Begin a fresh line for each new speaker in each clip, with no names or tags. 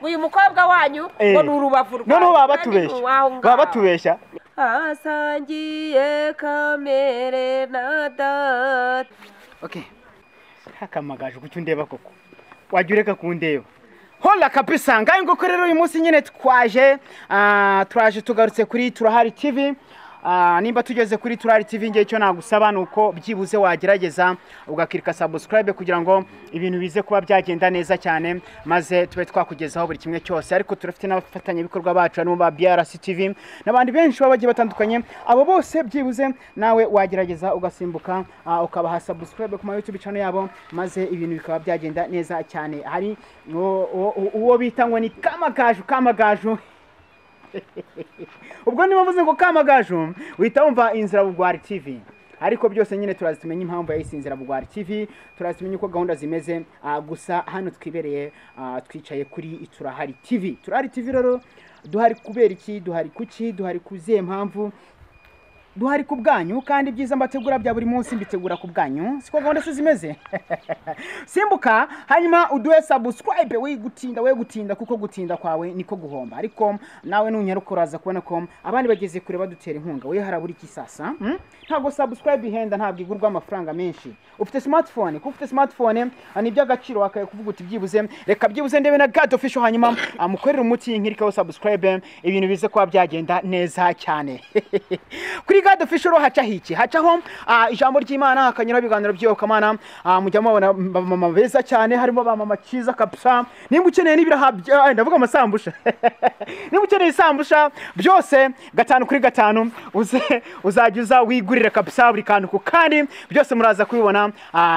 Uyu mukobwa wanyu ngo ni urubavu rwawe.
Noneho baba batubeshya. Baba batubeshya.
Asangiye kamere na data.
Okay. Hakamagaje kuki undeba koko? Wajya ureka kundeba. Hola kabisa, ngaye nguko rero uyu munsi nyine twaje turaje tugarutse kuri Turahari TV. Nimba tugeze kuri Turahari TV ngiye cyo nagusaba nuko byibuze wagerageza ugakirika subscribe kugira ngo ibintu bize kuba byagenda neza cyane, maze tube twakugezaho buri kimwe cyose. Ariko turafite n'abafatanya bikorwa bacu harimo ba BRC TV n'abandi benshi babagiye batandukanye. Abo bose byibuze nawe wagerageza ugasimbuka ukabaha subscribe ku ma YouTube channel yabo, maze ibintu bikaba byagenda neza cyane. Hari uwo bita ngo ni Kamagaju, Kamagaju. Ubwo niba mvuze ngo Kamagaju uhita wumva Inzira Bugwari TV, ariko byose nyine turazi tumenye impamvu yahise Inzira Bugwari TV, turazi tumenye uko gahunda zimeze. Gusa hano twibereye twicaye kuri Turahari TV. Turahari TV rero duhari kubera iki? Duhari kuki? Duhari kuziye mpamvu? Duhari ku bwanyu, kandi ibyiza mbategura bya buri munsi mbitegura ku bwanyu, siko gahunda se zimeze. Simbuka hanyuma uduhe subscribe, we gutinda, we gutinda, kuko gutinda kwawe niko guhomba. Ariko nawe nunyaruka uraza kubona ko abandi bageze kure badutera inkunga, we harabura iki sasa? Ntabwo subscribe ihenda, ntabwo igurwa amafaranga menshi. Ufite smartphone, kuko ufite smartphone ni iby'agaciro, wakaye kuvuga uti byibuze reka byibuze ndebe na God Official, hanyuma amukorera umuti nkirikaho subscribe, ibintu bize kuba byagenda neza cyane. Kuri God Official haca hiki hacaho ijambo ry'Imana, hakanyura ibiganiro by'iyokamana, mujya mubona mama beza cyane, harimo ba mama cyiza kabisa. Nimba ukeneye n'ibiraha, ndavuga amasambusha, nimba ukeneye isambusha byose 5 kuri 5 uze uzajya uza wigurira kabisa buri kantu ku kandi byose muraza kubibona.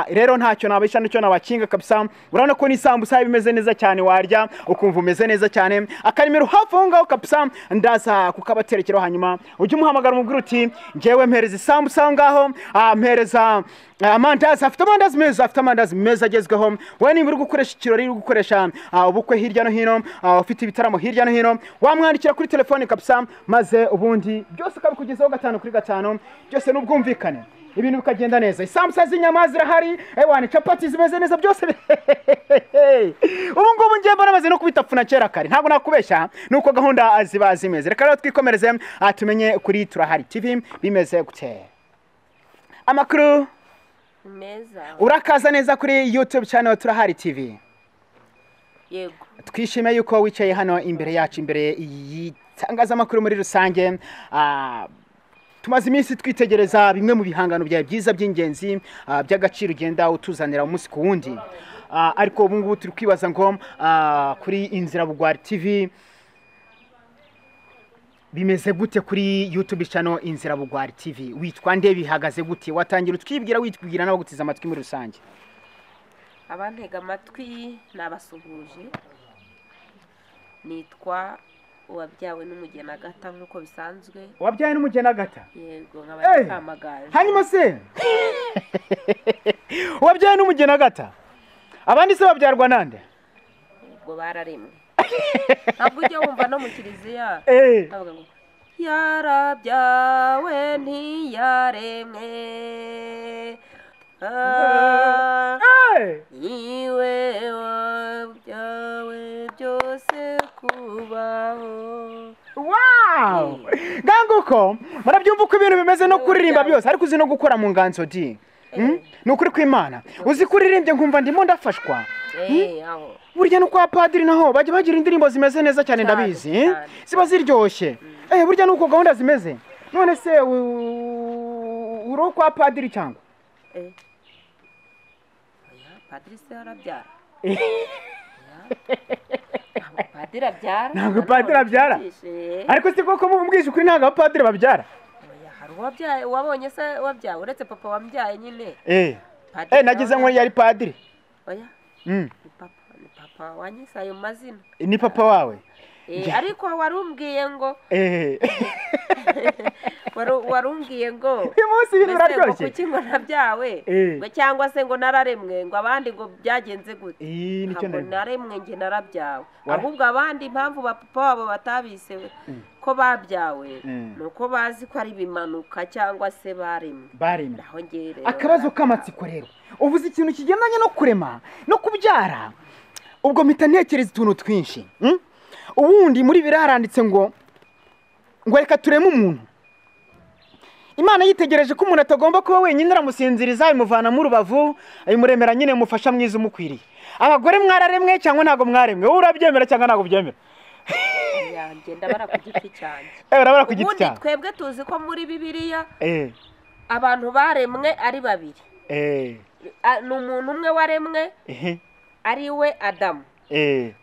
Rero ntacyo nabisha nicyo nabakinga kabisa. Urabona ko n'isambusa bimeze neza cyane, warya ukumva umeze neza cyane. Akarimero hafi aho ngaho kabisa ndaza kukabaterekeraho, hanyuma ujye umuhamagara umubwira uti ngewe mpereza isambusa ngaho, mpereza amandazi. Afite amandazi meza, afite amandazi meza agezweho. Wowe nimba uri gukoresha ikirori, uri gukoresha ubukwe hirya no hino, ufite ibitaramo hirya no hino, wamwandikira kuri telefone kabisa, maze ubundi byose ukabikugezaho 5 kuri 5, byose n'ubwumvikane, ibintu bikagenda neza. Isambusa z'inyama zirahari, ewane capati zimeze neza byose. Ubu ngubu ngiye mbona maze no kubitapfuna kera kare, ntabwo nakubeshya nuko gahunda ziba zimeze. Reka rero twikomereze tumenye kuri Turahari TV bimeze gute. Amakuru
meza,
urakaza neza kuri YouTube channel Turahari TV.
Yego,
twishimiye yuko wicaye hano imbere yacu, imbere y'itangazamakuru muri rusange. Tumaze iminsi twitegereza bimwe mu bihangano byawe byiza by'ingenzi by'agaciro ugenda utuzanira umunsi ku wundi. Ariko ubu ngubu turi kwibaza ngo kuri Inzira Bugwari TV bimeze gute? Kuri YouTube channel Inzira Bugwari TV witwa nde? Bihagaze gute? Watangira utwibwira, witwibwira n'abagutiza amatwi muri rusange.
Abantega amatwi nabasuhuje, nitwa uwabyawe n'umugeni Agata nkuko bisanzwe.
Uwabyawe n'umugeni Agata?
Yego, nkaba Kamagaju.
Hanyuma se uwabyawe n'umugeni Agata, abandi se babyarwa nande?
Ubwo bararemwe. Ntabwo ujya wumva no mu kiliziya bavuga ngo yarabyawe ntiyaremwe, niwe wabyawe byose kubaho.
Wow! Nganguko murabyumva uko ibintu bimeze no kuririmba byose, ariko uzi no gukora mu nganzo di. Ni ukuri kw'Imana, uzi kuririmbye nkumva ndimo ndafashwa. Burya no kwa padiri naho bajya bagira indirimbo zimeze neza cyane, ndabizi ziba ziryoshye. Burya nuko gahunda zimeze. None se uri kwa padiri cyangwa?
Oya, padiri se arabyara. Ntabwo padiri abyara.
Ntabwo padiri abyara. Ariko si koko mubwije ukuri ntabwo abapadiri babyara.
Oya, hari uwabyaye, wabonye se wabyaye uretse papa wambyaye nyine.
Nagize ngo yari padiri.
Oya. Ni papa, ni papa wanyise ayo mazina.
Ni papa wawe?
Ariko warumbwiye ngo warumbwiye ngo
uyu munsi ibintu biraryoshye,
kuki ngo nabyawe ngo cyangwa se ngo nararemwe, ngo abandi ngo byagenze gute? Ntabwo naremwe, nge narabyawe. Ahubwo abandi impamvu ba papa wabo batabise ko babyawe nuko bazi ko ari bimanuka cyangwa se baremwe.
Akabazo k'amatsiko rero, uvuze ikintu kigendanye no kurema no kubyara. Ubwo mpita ntekereza utuntu twinshi. Ubundi muri Bibiliya haranditse ngo reka tureme umuntu. Imana yitegereje ko umuntu atagomba kuba wenyine, aramusinziriza, imuvana mu rubavu, imuremera nyine mufasha mwiza umukwiriye. Abagore mwararemwe cyangwa ntago mwaremwe? Wowe urabyemera cyangwa ntago ubyemera?
Ngenda bara ku giti cyanjye.
Urabara ku giti cyawe.
Ubundi twebwe tuzi ko muri Bibiliya abantu baremwe ari babiri. Ni umuntu umwe waremwe ari we Adamu.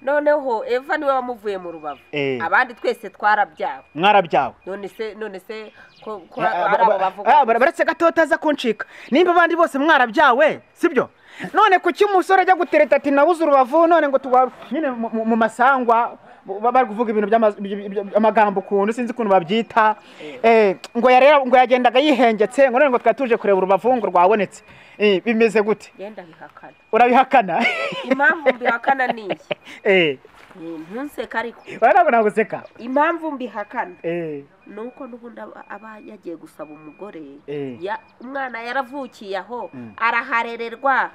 Noneho Eva niwe wamuvuye mu rubavu. Abandi twese twarabyawe.
Mwarabyawe.
None se ko arabo bavuga.
Baretse gato taza kuncika. Nimba abandi bose mwarabyawe, sibyo? None kuki umusore ajya gutereta ati nabuze urubavu, none ngo tugwa nyine mu masangwa bari kuvuga ibintu by'amagambo ukuntu sinzi ukuntu babyita, ngo yarera ngo yagendaga yihengetse, ngo none ngo twatuje kureba urubavu ngo rwabonetse. Bimeze gute?
Genda bihakana.
Urabihakana?
Impamvu mbihakana ni iyi. Ntunseka ariko.
Ntabwo naguseka.
Impamvu mbihakana nuko n'ubundi aba yagiye gusaba umugore, umwana yaravukiye aho araharererwa,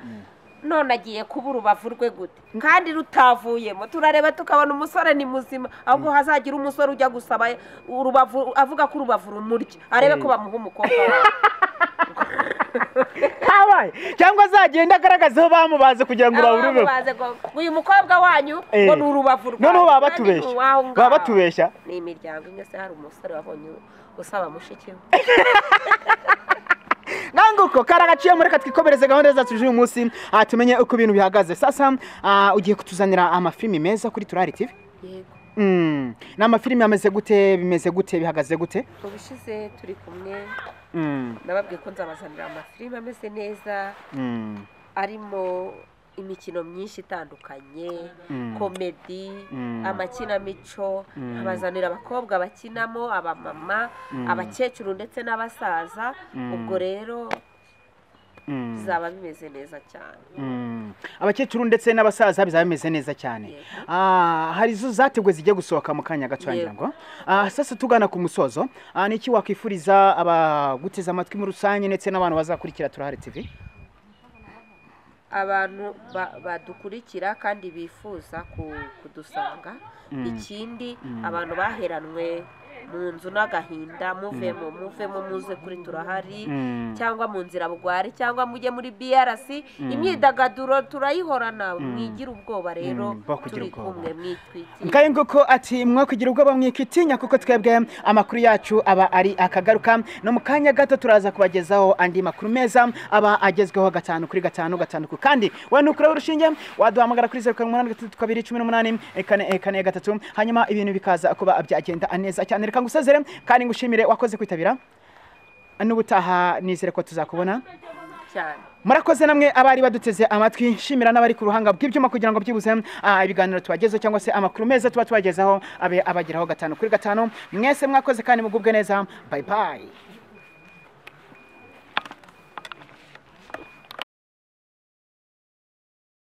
none agiye kuba urubavu rwe gute kandi rutavuyemo? Turareba tukabona umusore ni muzima, ahubwo hazagira umusore ujya gusaba urubavu avuga ko urubavu rumurya, arebe ko bamuha umukobwa wawe.
Kabaye cyangwa azagenda agaragaza aho bamubaze kugira ngo urubavu.
Uyu mukobwa wanyu ngo ni urubavu rwawe.
Noneho baba batubeshya.
Ni imiryango imwe se hari umusore wabonye usaba mushiki we.
Nganguko karagaciye muri katwikomereze gahunda zacu uyu munsi, tumenye uko ibintu bihagaze. Sasa ugiye kutuzanira amafilimi meza kuri Turahari TV?
Yego.
Ni amafilimi ameze gute, bimeze gute, bihagaze gute?
Ubushize turi kumwe nababwiye ko nzabazanira amafilimi ameze neza, arimo imikino myinshi itandukanye, komedi, amakinamico, abazanira abakobwa bakinamo, abamama, abakecuru ndetse n'abasaza. Ubwo rero bizaba bimeze neza cyane.
Abakecuru ndetse n'abasaza bizaba bimeze neza cyane. Hari izo zateguwe zigiye gusohoka mu kanya gato ngira ngo. Sasa tugana ku musozo, niki wakwifuriza abaguteze amatwi muri rusange ndetse n'abantu bazakurikira Turahari TV?
Abantu badukurikira kandi bifuza kudusanga. Ikindi abantu baheranwe mu nzu n'agahinda, muvemo muze kuri Turahari, cyangwa mu nzira bugwari, cyangwa mujye muri BRC. Imyidagaduro turayihorana, mwigira ubwoba rero turi kumwe mwitwitinya.
Ngaye nguko ati mwo kugira ubwoba mwikitinya, kuko twebwe amakuru yacu aba ari akagaruka. No mu kanya gato turaza kubagezaho andi makuru meza aba agezweho 5 kuri 5 5. Kandi we nukura urushinge waduhamagara kuri 0783 218 4 4 3, hanyuma ibintu bikaza kuba byagenda neza cyane. Reka ngusezere kandi ngushimire wakoze kwitabira, n'ubutaha nizere ko tuzakubona
cyane.
Murakoze namwe abari baduteze amatwi, nshimira n'abari ku ruhanga bw'ibyuma kugira ngo byibuze ibiganiro tubagezeho cyangwa se amakuru meza tuba tubagezaho abe abageraho 5 kuri 5. Mwese mwakoze kandi mugubwe neza. Bye bye.